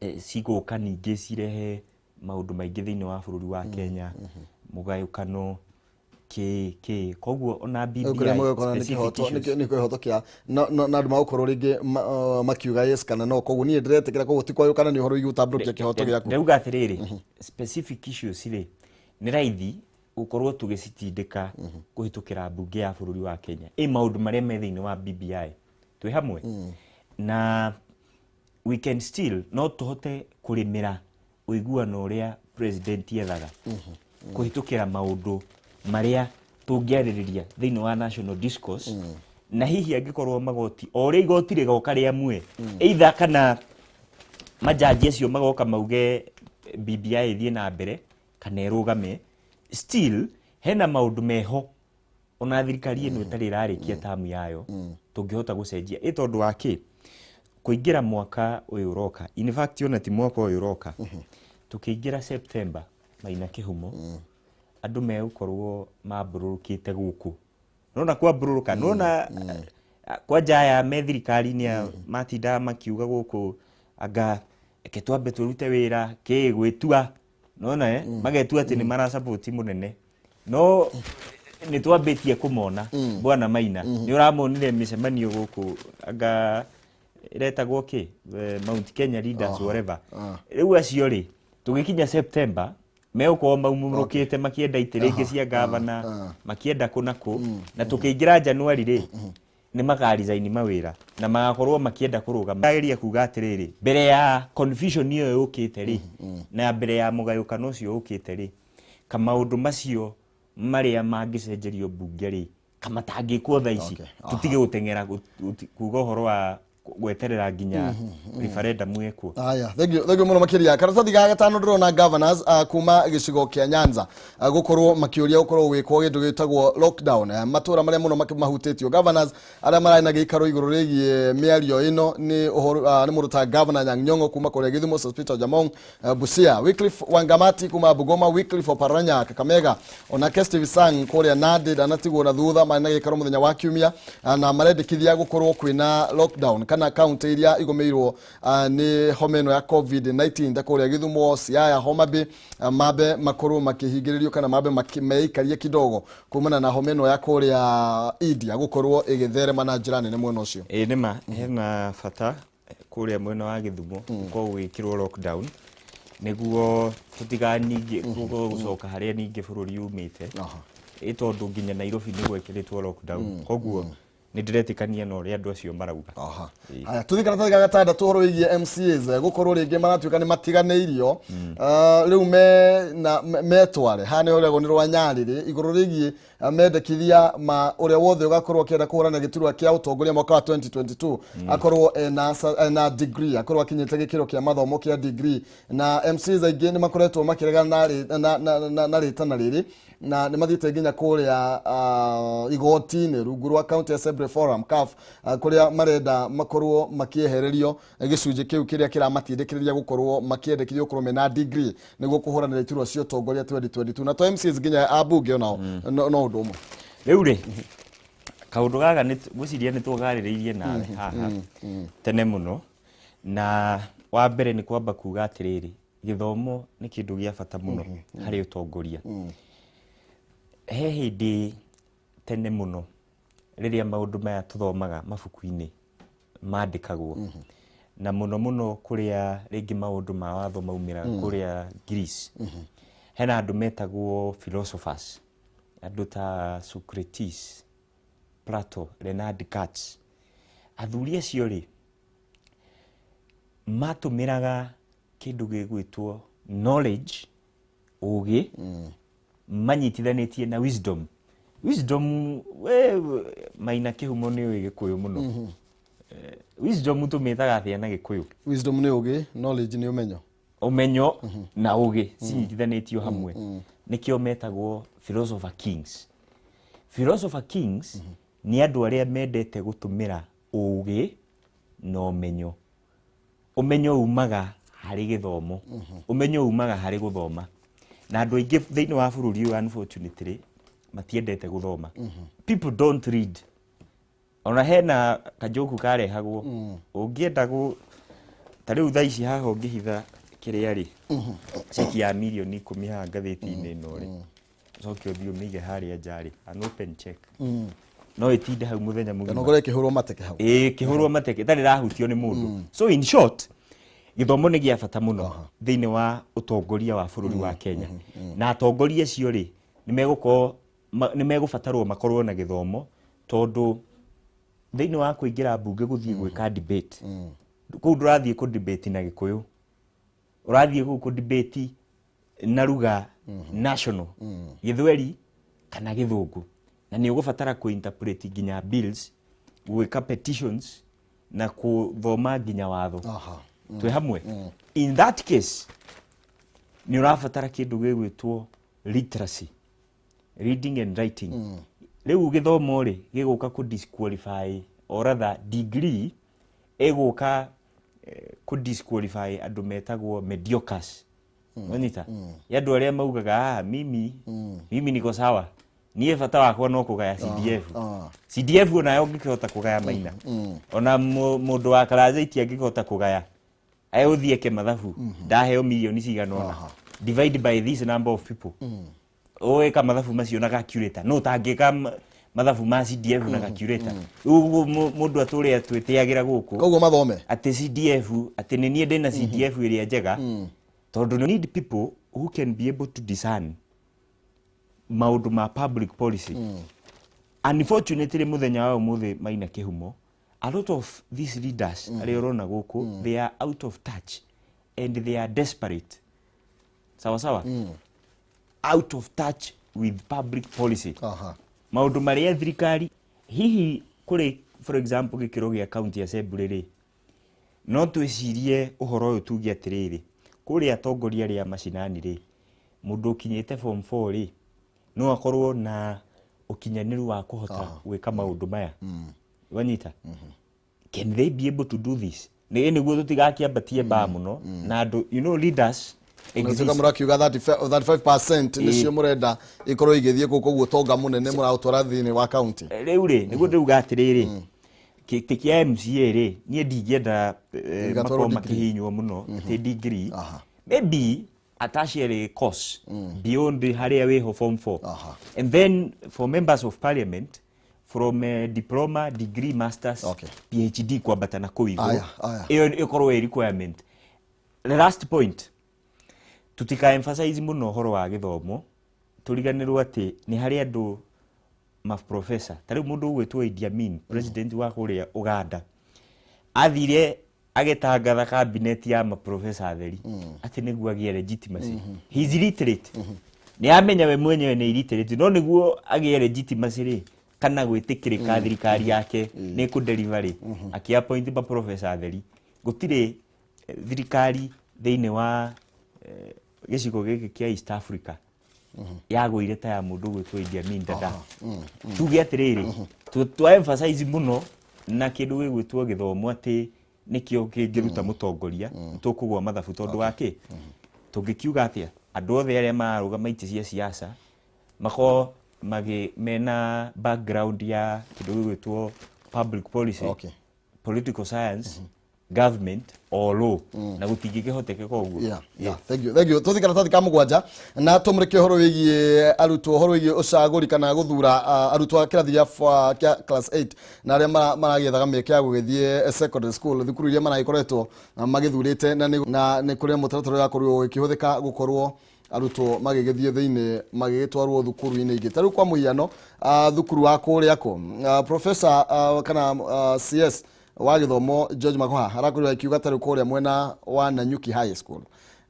cigũka ningĩ cirehe maũndũ maingĩ thĩinĩ wa bũrũri wa Kenya, mũgayũkano kĩ kĩ. Koguo ona BBI kũrĩa mũgũkorwo nĩ specific kĩhoto issues. Nĩ kĩhoto kĩa na andũ magũkorwo rĩngĩ makiuga yes kana no. Koguo niĩ ndĩretĩkĩra, koguo ti kwayũkana, nĩ ũhoro wĩgiĩ gũtambũrũkia kĩhoto gĩaku. Ndauga atĩrĩrĩ, specific issues rĩ, nĩ raithi gũkorwo tũgĩcitindĩka kũhĩtũkĩra mbunge ya bũrũri wa Kenya, ĩ maũndũ marĩa me thĩinĩ wa BBI twĩ hamwe na we can still, no tũhote kũrĩmĩra ũiguano ũrĩa president ethaga kũhĩtũkĩra maũndũ marĩa tũngĩarĩrĩria thĩinĩ wa national discourse. Na hihi angĩkorwo magoti o ũrĩa igoti rĩgoka rĩamue, either kana majaji acio magoka mauge BBI ĩthiĩ na mbere kana ĩrũgame, still hena maũndũ meho ona thirikari ĩno ĩtarĩ ĩrarĩkia tamu yayo tũngĩhota gũcenjia, ĩ tondũ wa kĩ kũingĩra mwaka ũyũ ũroka. In fact, ona ti mwaka ũyũ ũroka, tũkĩingĩra September, Maina Kĩhumo, andũ megũkorwo mambũrũrũkĩte gũkũ. Nona kwambũrũrũka, nona kwanja aya me thirikari-inĩ aya matindaga makiuga gũkũ anga reke twambe tũrute wĩra kĩ gwĩtua, nona magetua atĩ nĩ marasupport mũnene, no nĩ twambĩtie kũmona. Bwana Maina, nĩ ũramonire mĩcemanio gũkũ anga ĩretagwo kĩ, Mount Kenya Leaders, whatever. Rĩu acio rĩ, tũgĩkinya September megũkorwo maumũrũkĩte makĩenda itĩ rĩngĩ cia gavana, makĩenda kũ na kũ. Na tũkĩingĩra January rĩ, nĩ makaresign mawĩra na magakorwo makĩenda kũrũgama. Ageria kuga atĩrĩrĩ, mbere ya confusion ĩyo yũkĩte rĩ, na mbere ya mũgayũkano ũcio ũkĩte rĩ, kamaũndũ macio marĩa mangĩcenjerio mbunge rĩ, kamatangĩkwo thaa ici, tũtige gũteng'era kuga ũhoro wa gweterera nginya referendum ĩkwo. Aya, thank you, thank you muno makiria. Karatathi ga gatano ndĩrona governors kuma gĩcigo kĩa Nyanza gũkorwo makĩũria gũkorwo gwĩkwo kĩndũ gĩtagwo lockdown. Matũra marĩa mũno mahutĩtio, governors arĩa mararĩ na gĩikaro igũrũ rĩgiĩ mĩario ĩno nĩ ũhoro nĩ mũndũ ta Governor Anyang' Nyong'o kuma kũrĩa Gĩthumo, Sospeter Jamong Busia, Wycliffe Wangamati kuma Bungoma, Wycliffe Oparanya Kakamega, onake Steve Sang kũrĩa Nandi ndanatigwo na thutha. Marĩ na gĩikaro mũthenya wa kiumia na marendekithia gũkorwo kwĩna lockdown kana kaunti iria igũmĩirwo nĩ homa ĩno ya COVID-19 ta kũrĩa Gĩthumo, Siaya, Homa Bay, mambe makorwo makĩhingĩrĩrio kana mambe meikarie kidogo kumana na homa ĩno ya kũrĩa India gũkorwo ĩgĩtherema na njĩra nene mwena ũcio. Ĩ nĩma hena bata kũrĩa mwena wa Gĩthumo gũkorwo gũgĩkĩrwo lockdown nĩguo tũtiganingĩ gũcoka harĩa ningĩ bũrũri umĩte, ĩ tondũ nginya Nairobi nĩ gwekĩrĩtwo lockdown. Koguo Nĩ ndĩretĩkania na ũrĩa andũ acio marauga. Aha. Haya, tuthiĩ karatathi ga gatandatũ, ũhoro wĩgiĩ MCAs gũkorwo rĩngĩ maratuĩka nĩ matiganĩirio. Rĩu me na metware haha nĩ ũragwo nĩ rwa Nyarĩrĩ igũrũ rĩgiĩ mendekithia ma ũrĩa wothe ũgakorwo akĩenda kũhũrana gĩturwa kĩa ũtongoria mwaka wa 2022 akorwo ena degree, akorwo akinyĩte gĩkĩro kĩa mathomo kĩa degree. Na MCAs aingĩ nĩ makoretwo makĩregana na rĩtana rĩrĩ, na nĩ mathiĩte nginya kũrĩa igoti-inĩ rungu rwa County Assembly Forum, CAF, kũrĩa marenda makorwo makĩehererio gĩcunjĩ kĩu kĩrĩa kĩramatindĩkĩrĩria gũkorwo makĩendekithio gũkorwo mena degree nĩguo kũhũranĩra iturwa cia ũtongoria 2022. Na to MCAs, nginya ambunge onao no ũndũ ũmwe. Rĩu rĩ, kaũndũ gaka ngwĩciria nĩ tũgarĩrĩirie nawe haha tene mũno. Na wa mbere nĩ kwamba kuga atĩrĩrĩ, gĩthomo nĩ kĩndũ gĩa bata mũno harĩ ũtongoria. He hĩndĩ tene mũno rĩrĩa maũndũ maya tũthomaga mabuku-inĩ mandĩkagwo, na mũno mũno kũrĩa rĩngĩ maũndũ ma watho maumĩraga kũrĩa Greece, hena andũ metagwo philosophers, andũ ta Socrates, Plato, Leonard Katz. Athuri acio rĩ, matũmĩraga kĩndũ gĩgwĩtwo knowledge, ũgĩ, manyitithanĩtie na wisdom. Wisdom, we Maina Kĩhumo nĩ ũĩ Gĩkũyũ mũno. Wisdom tũmĩtaga atĩa na Gĩkũyũ? Wisdom nĩ ũgĩ, knowledge nĩ ũmenyo. Ũmenyo na ũgĩ cinyitithanĩtio hamwe, nĩkĩo metagwo philosopher kings. Philosopher kings nĩ andũ arĩa mendete gũtũmĩra ũgĩ na ũmenyo. Ũmenyo umaga harĩ gĩthomo, ũmenyo umaga harĩ gũthoma, na andũ aingĩ thĩinĩ wa bũrũri ũyũ, unfortunately, matiendete gũthoma. People don't read. Ona hena kajoku karehagwo, ũngĩenda gũ ta rĩu thaa ici haha ũngĩhitha kĩrĩa rĩ, ceki ya mirioni 10 haha ngathĩti-inĩ ĩno rĩ, ũcoke ũthiĩ ũmĩige harĩa nja rĩ, an open check, no ĩtinde hau mũthenya kana mũgima. Ũkorwo ĩkĩhũrwo mateke hau. Ĩĩ, kĩhũrwo mateke ĩtarĩ ĩrahutio nĩ mũndũ. So in short, gĩthomo nĩ gĩa bata mũno thĩinĩ wa ũtongoria wa bũrũri wa Kenya, na atongoria acio rĩ, nĩ megũkorwo nĩ megũbatarwo makorwo na gĩthomo, tondũ thĩinĩ wa kũingĩra mbunge gũthiĩ gwĩka debate kũu, ndũrathiĩ kũ debate na Gĩkũyũ, ũrathiĩ kũu kũ debate na lugha national, Gĩthweri kana Gĩthũngũ, na nĩ ũgũbatara kũ interpret nginya bills, gwĩka petitions na kũthoma nginya watho. Twĩ hamwe? In that case nĩ ũrabatara kĩndũ gĩgwĩtwo literacy, reading and writing. Rĩu gĩthomo rĩ, gĩgũka kũ disqualify, or rather degree ĩgũka kũ disqualify andũ metagwo mediocres. Wanyita ya andũ arĩa maugaga, "Ah, mimi niko sawa, niĩ bata wakwa no kũgaya CDF." CDF onayo ũngĩkĩhota kũgaya, Maina, ona mũndũ wa karathĩti angĩkĩhota kũgaya, egũthiĩ eke mathabu, ndaheo mirioni cigana ũna, divide by this number of people, ũgĩka mathabu macio na calculator, no ũtangĩka mathabu ma CDF na calculator. Rĩu ũguo mũndũ atũrĩa twĩtĩagĩra gũkũ Koguo mathome. Atĩ CDF, atĩ nĩ niĩ ndĩna CDF ĩrĩa njega, tondũ you need people who can be able to discern maũndũ ma public policy. Unfortunately, mũthenya wa ũmũthĩ, Maina Kĩhumo, a lot of these leaders arĩa ũrona gũkũ, they are out of touch and they are desperate, sawa sawa, out of touch with public policy, maũndũ marĩa thirikari hihi kũrĩ, for example, gĩkĩro gĩa county assembly rĩ, no twĩcirie ũhoro ũyũ, tuge atĩrĩrĩ, kũrĩa atongoria arĩa macinani rĩ, mũndũ ũkinyĩte form 4 rĩ, no akorwo na ũkinyanĩru wa kũhota gwĩka maũndũ maya. Wanyita? Can they be able to do this? Nĩ nĩguo tũtigakĩambatie mbaa mũno na andũ, leaders Natuĩka exist. Mũrakiuga 35, 35% nĩcio mũrenda ikorwo igĩthiĩ kũu, koguo ũtonga mũnene mũraũtwara thĩinĩ wa county. Rĩu rĩ, nĩguo ndĩruga atĩrĩrĩ, kĩtĩ kĩa MCA rĩ, niĩ ndingĩenda Gĩgatwarwo makorwo degree. Makĩhihinywo mũno atĩ degree, maybe a tertiary course beyond harĩa wĩho form 4. And then for members of parliament, from diploma, degree, masters, PhD kwambata na kũu igũrũ. Aya, aya. Ĩyo ĩkorwo ĩ requirement. The last point, tutika emphasize mũno ũhoro wa gĩthomo, tũriganĩrwo atĩ nĩ harĩ andũ Maprofesa ta rĩu mũndũ ũgwĩtwo Idi Amin, president wa kũrĩa Uganda, athire agĩtangatha cabinet ya maprofesa atheri atĩ nĩguo agĩe legitimacy. He is illiterate, nĩ amenya we mwenyewe nĩ illiterate, no nĩguo agĩe legitimacy rĩ, kana gwĩtĩkĩrĩka thirikari yake nĩ kũ-deliver rĩ, akĩ-appoint maprofesa atheri. Gũtirĩ thirikari thĩinĩ wa gĩcigo gĩkĩ kĩa East Africa yagũire ta ya mũndũ ũgwĩtwo Idi Amin Dada. Tuge atĩrĩrĩ, twa emphasize mũno na kĩndũ gĩgwĩtwo gĩthomo atĩ nĩkĩo kĩngĩruta mũtongoria, tũkũgwa mathabu tondũ wa kĩ? Tũngĩkiuga atĩa andũ othe arĩa mararũgama itĩ cia siasa makorwo magĩ mena background ya kĩndũ gĩgwĩtwo public policy, political science, government or law, na gũtingĩkĩhotekeka ũguo. Yeah, thank you, thank you. Tũthiĩ karatathi ka mũgwanja na tũmũrĩke ũhoro wĩgiĩ arutwo, ũhoro wĩgiĩ ũcagũri kana gũthura arutwo a kĩrathi kĩa class 8 na arĩa maragĩethaga mĩeke ya gũgĩthiĩ secondary school, thukuru iria maragĩkoretwo magĩthurĩte, na nĩ kũrĩ mũtaratara ũrakorirwo ũgĩkĩhũthĩka gũkorwo arutwo magĩgĩthiĩ thĩinĩ, magĩgĩtwarwo thukuru-inĩ ingĩ. Ta rĩu kwa mũhiano, thukuru wa kũrĩa kũ professor kana CS wa gĩthomo George Magoha arakorirwo akiuga ta rĩu kũrĩa mwena wa Nanyuki High School,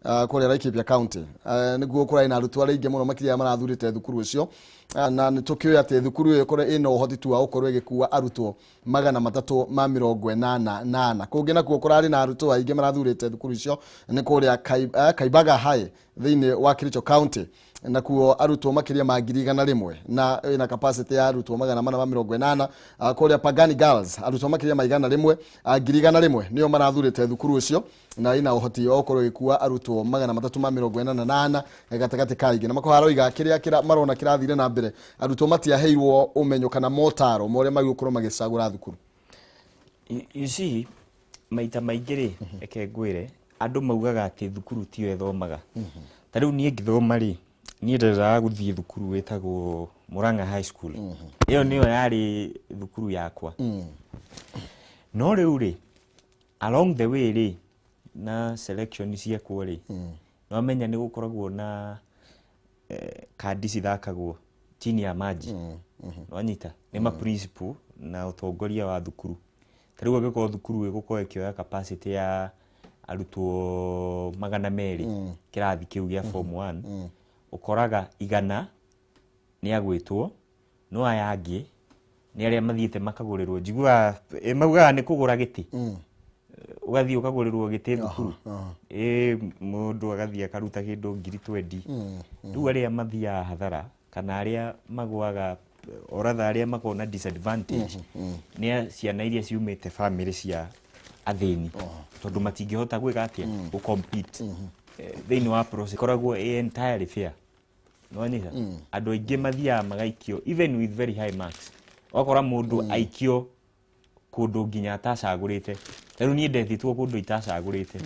kũrĩa Laikipia County, nĩguo kũrarĩ na arutwo arĩa aingĩ mũno makĩria marathurĩte thukuru ũcio. Na nĩ tũkĩũĩ atĩ thukuru ĩyo ĩkorwo ĩna ũhoti tu wa gũkorwo ĩgĩkua arutwo 384. Kũngĩ nakuo kũrarĩ na arutwo aingĩ marathurĩte thukuru icio nĩ kũrĩa Kaibaga High thĩinĩ wa Kericho County, nakuo arutwo makĩria ma 100,000 na ĩna capacity ya arutwo 480. Kũrĩa Pangani Girls arutwo makĩria ma 100, 100,000 nĩo marathurĩte thukuru ũcio na ĩna ũhoti wa gũkorwo ĩgĩkua arutwo 388 gatagatĩ ka ingĩ. Na makoha aroiga kĩrĩa marona kĩrathire na mbere, arutwo matiaheirwo ũmenyo kana motaro ma ũrĩa magĩrĩirwo gũkorwo magĩcagũra thukuru. You see, maita maingĩ rĩ, reke ngwĩre, andũ maugaga atĩ thukuru tiyo ĩthomaga. Ta rĩu niĩ ngĩthoma rĩ, niĩ ndendaga gũthiĩ thukuru wĩtagwo Murang'a High School. Ĩyo nĩyo yarĩ thukuru yakwa. No rĩu rĩ, along the way rĩ, na selection ciekwo rĩ, nĩwamenya nĩ gũkoragwo na kandi cithakagwo chini ya maji. Nĩwanyita? Nĩ ma principal na ũtongoria wa thukuru. Ta rĩu angĩkorwo thukuru ĩgũkorwo ĩkĩoya capacity ya arutwo 200 kĩrathi kĩu gĩa form 1, ũkoraga 100 nĩ agwĩtwo, no aya angĩ nĩ arĩa mathiĩte makagũrĩrwo. Njiguaga maugaga nĩ kũgũra gĩtĩ, ũgathiĩ ũkagũrĩrwo gĩtĩ thukuru, mũndũ agathiĩ akaruta kĩndũ 20,000. Rĩu arĩa mathiaga hathara kana arĩa magũaga, or rather arĩa makoragwo na disadvantage, nĩ ciana iria ciumĩte family cia athĩni, tondũ matingĩhota gwĩka atĩa? Gũ compete thĩinĩ wa process ĩkoragwo ĩ entirely fair. Nĩwanyita? Andũ aingĩ mathiaga magaikio even with very high marks. Ũgakora mũndũ aikio kũndũ nginya atacagũrĩte. Ta rĩu niĩ ndethĩtwo kũndũ itacagũrĩte.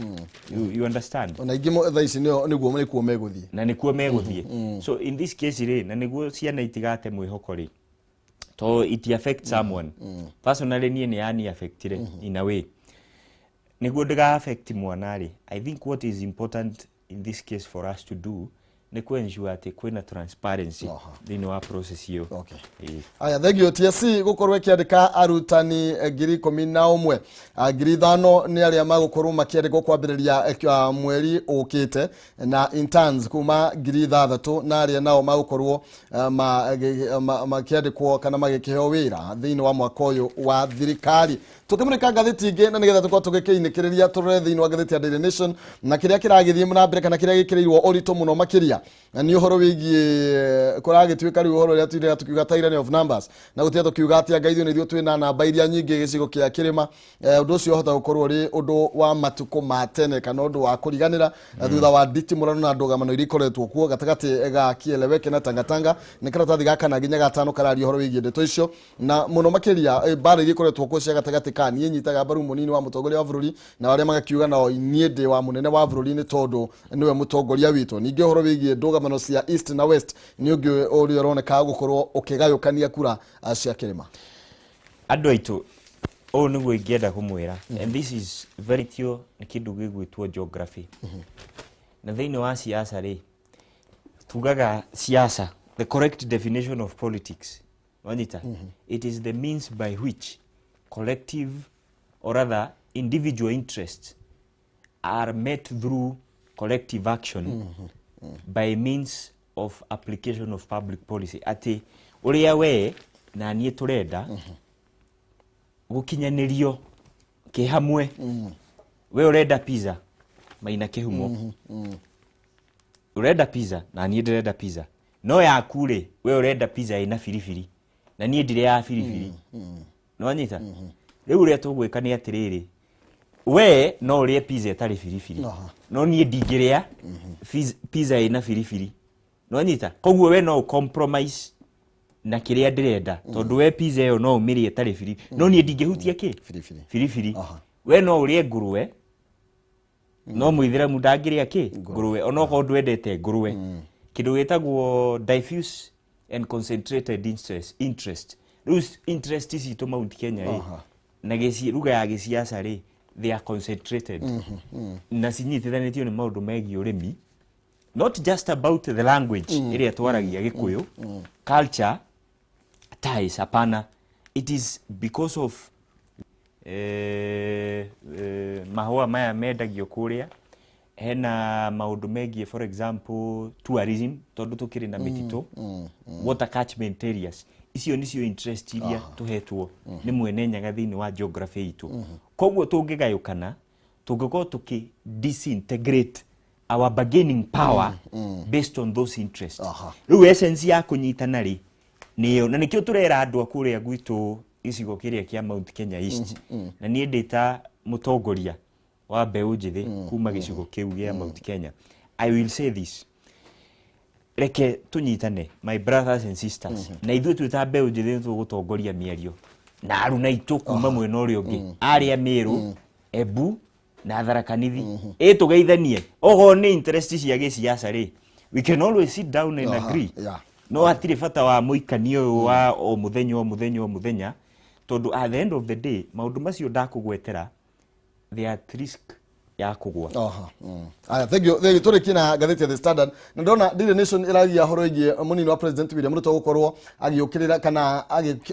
You understand? Ona ingĩ thaa ici nĩguo nĩkuo megũthiĩ. Na nĩkuo megũthiĩ. So in this case rĩ, na nĩguo ciana itigate mwĩhoko rĩ, to it affect someone personally, niĩ nĩ yani affectire in a way, nĩguo ndĩga affect mwana rĩ, I think what is important in this case for us to do nĩ ku ensure atĩ kwĩna transparency thĩinĩ wa process ĩyo. Ĩĩ. Aya, thengio. TSC gũkorwo ĩkĩandĩka arutani 11,000, 5,000 nĩ arĩa magũkorwo makĩandĩkwo kwambĩrĩria mweri ũkĩte, na interns kuma 6,000, na arĩa nao magũkorwo makĩandĩkwo kana magĩkĩheo wĩra thĩinĩ wa mwaka ũyũ wa thirikari. Tũkĩmũrĩka ngathĩti ingĩ na nĩgetha tũkorwo tũgĩkĩinĩkĩrĩria, tũrore thĩinĩ wa ngathĩti ya Daily Nation na kĩrĩa kĩragĩthiĩ na mbere kana kĩrĩa gĩkĩrĩirwo ũritũ mũno makĩria na nĩ ũhoro wĩgiĩ kũragĩtuĩka rĩu ũhoro ũrĩa twiraga tũkiuga tyranny of numbers, na gũtiga tũkiuga atĩ anga ithuĩ nĩ ithuĩ twĩna namba iria nyingĩ gĩcigo kĩa kĩrĩma. Ũndũ ũcio ũhota gũkorwo ũrĩ ũndũ wa matukũ ma tene kana ũndũ wa kũriganĩra thutha wa nditimũrano na ndũgamano iria ikoretwo kuo gatagatĩ ga Kieleweke na Tangatanga. Nĩ karatathi ga kana nginya gatano kararia ũhoro wĩgiĩ ndeto icio, na mũno makĩria mbara iria ikoretwo kuo cia gatagatĩ ka niĩ nyitaga mbaru mũnini wa mũtongoria wa bũrũri na arĩa magakiuga nao niĩ ndĩ wa mũnene wa bũrũri nĩ tondũ nĩwe mũtongoria witũ. Ningĩ ũhoro wĩgiĩ ndũgamano cia East na West nĩ ũngĩ ũrĩa ũroneka gũkorwo ũkĩgayũkania kura cia kĩrĩma. Andũ aitũ, ũũ nĩguo ingĩenda kũmwĩra, and this is very tio nĩ kĩndũ gĩgwĩtwo geography. Na thĩinĩ wa siasa rĩ, tugaga siasa, the correct definition of politics. Wanyita? It is the means by which collective or rather individual interests are met through collective action by means of application of public policy. Atĩ ũrĩa we na niĩ tũrenda gũkinyanĩrio kĩ hamwe. We ũrenda pizza Maina Kĩhumo, ũrenda pizza na niĩ ndĩrenda pizza, no yaku rĩ, we ũrenda pizza ĩna biribiri na niĩ ndirĩaga biribiri. Nĩwanyita? Rĩu ũrĩa tũgwĩka nĩ atĩrĩrĩ, we no ũrĩe pizza ĩtarĩ biribiri, no niĩ ndingĩrĩa pizza ĩna biribiri. Nĩwanyita? Koguo we no compromise na kĩrĩa ndĩrenda, tondũ we pizza ĩyo no ũmĩrĩe ĩtarĩ biribiri, no niĩ ndingĩhutia kĩ? Biribiri. Biribiri. We no ũrĩe ngũrwe, no mũithĩramu ndangĩrĩa kĩ? Ngũrwe, onokorwo ndwendete ngũrwe. Kĩndũ gĩtagwo diffuse and concentrated interest. Rĩu interest citũ Mount Kenya rĩ, na ruga ya gĩciaca rĩ, they are concentrated na cinyitithanĩtio nĩ maũndũ megiĩ ũrĩmi, not just about the language ĩrĩa twaragia, Gĩkũyũ, culture ties, hapana. It is because of mahũa maya mendagio kũrĩa, hena maũndũ megiĩ, for example, tourism, tondũ tũkĩrĩ na mĩtitũ, water catchment areas. Icio nĩcio interest iria tũhetwo nĩ Mwene Nyaga thĩinĩ wa geography itũ. Koguo tũngĩgayũkana, tũngĩkorwo tũkĩ disintegrate our bargaining power based on those interests. Rĩu essence ya kũnyitana rĩ, nĩyo na nĩkĩo tũrera andũ a kũrĩa gwitũ gĩcigo kĩrĩa kĩa Mount Kenya East, na niĩ ndĩ ta mũtongoria wa mbeũ njĩthĩ kuma gĩcigo kĩu gĩa Mount Kenya, I will say this: reke tũnyitane, my brothers and sisters, na ithuĩ twĩ ta mbeũ njĩthĩ nĩ tũgũtongoria mĩario na aruna aitũ kuma mwena ũrĩa ũngĩ, arĩa Meru, Embu na Tharaka Nithi, ĩ tũgeithanie. Okorwo nĩ interest cia gĩciaca rĩ, we can always sit down and agree. No hatirĩ bata wa mũikanio ũyũ wa o mũthenya, o mũthenya, o mũthenya, tondũ at the end of the day maũndũ macio ndakũgwetera, they are at risk ya kũgwa. Aya, thank you, thank you. Tũrĩkie na ngathĩti ya The Standard, na ndona Daily Nation ĩragia ũhoro wĩgiĩ mũnini wa President William Ruto gũkorwo agĩũkĩrĩra kana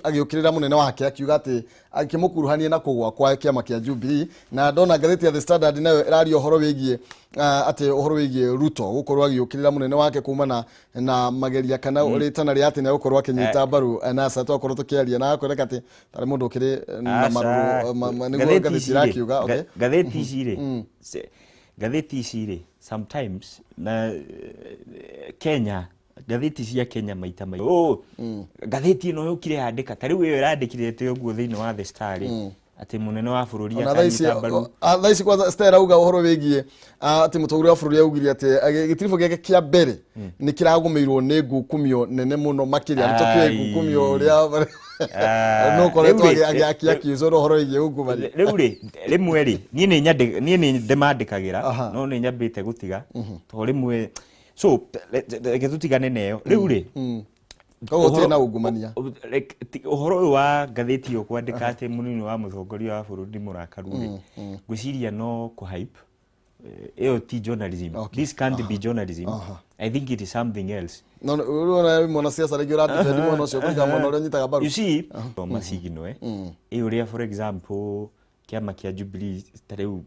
agĩũkĩrĩra mũnene wake, akiuga atĩ akĩmũkuruhania na kũgwa kwa kĩama kĩa Jubilee. Na ndona ngathĩti ya The Standard nayo ĩraria ũhoro wĩgiĩ atĩ ũhoro wĩgiĩ Ruto gũkorwo agĩũkĩrĩra mũnene wake kumana na mageria kana rĩtana rĩa atĩ nĩegũkorwo akĩnyita mbaru NASA. Twakorwo tũkĩaria na akoneka atĩ tarĩ mũndũ ũkĩrĩ na marũrũ nĩguo ngathĩti ici rĩ, irakiuga. Okay. Ngathĩti ici rĩ, ngathĩti ici rĩ, sometimes na Kenya, ngathĩti cia Kenya maita maingĩ, oh, ngathĩti ĩno yũkire yandĩka ta rĩu ĩyo ĩrandĩkire atĩ ũguo thĩinĩ wa The Star rĩ, atĩ mũnene wa bũrũri Ona thaa ici akanyita mbaru. Thaa ici kwanza Stella auga ũhoro wĩgiĩ atĩ mũtongoria wa bũrũri augire atĩ gĩtiribũ gĩake kĩa mbere nĩ kĩragũmĩirwo nĩ ngukumio nene mũno makĩria. Nĩ tũkĩũĩ Ai. ngukumio ũrĩa no rĩu koretwo akiakiuzwo na ũhoro wĩgiĩ ungumania. Rĩu rĩ, rĩmwe rĩ, niĩ nĩ niĩ nĩ ndĩmandĩkagĩra, no nĩ nyambĩte gũtiga tondũ rĩmwe, so reke tũtigane nayo rĩu rĩ. Koguo gũtirĩ na ungumania. Ũhoro ũyũ wa ngathĩti ĩyo kwandĩka atĩ mũnini wa mũtongoria wa bũrũri nĩ mũrakaru rĩ, ngwĩciria no kũhype. Ĩyo ti journalism. This can't be journalism. I think it is something else. No ũrona mwanasiasa rĩngĩ ũradefend mwena ũcio kũringana mwena ũrĩa ũnyitaga mbaru. You see, macigino ĩ ũrĩa, for example, kĩama kĩa Jubilee ta rĩu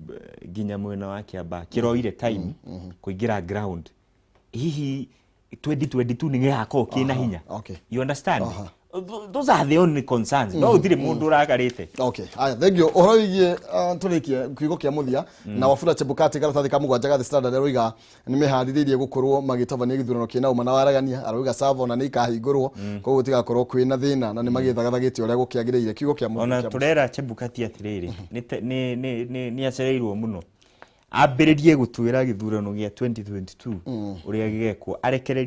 nginya mwena wa Kĩambaa kĩroire time kũingĩra ground, hihi 2022 nĩ gĩgakorwo kĩna hinya. You understand? Those are the only concerns, no gũtirĩ mũndũ ũrakarĩte. Okay, aya, thank you. Ũhoro wĩgiĩ tũrĩkie kiugo kĩa mũthia na Wafula Chebukati, karatathi ka mũgwanja ga The Standard, aroiga nĩ meharĩrĩirie gũkorwo magĩtabania gĩthurano kĩna ũma na waragania. Aroiga savo na nĩ ikahingũrwo, koguo gũtigakorwo kwĩna thĩna na nĩ magĩthagathagĩte ũrĩa gũkĩagĩrĩire. Kiugo kĩa mũthia. Ona kĩa mũico. Tũrera Chebukati atĩrĩrĩ, nĩ acereirwo mũno, ambĩrĩrie gũtwĩra gĩthurano gĩa 2022 ũrĩa gĩgekwo, arekererie.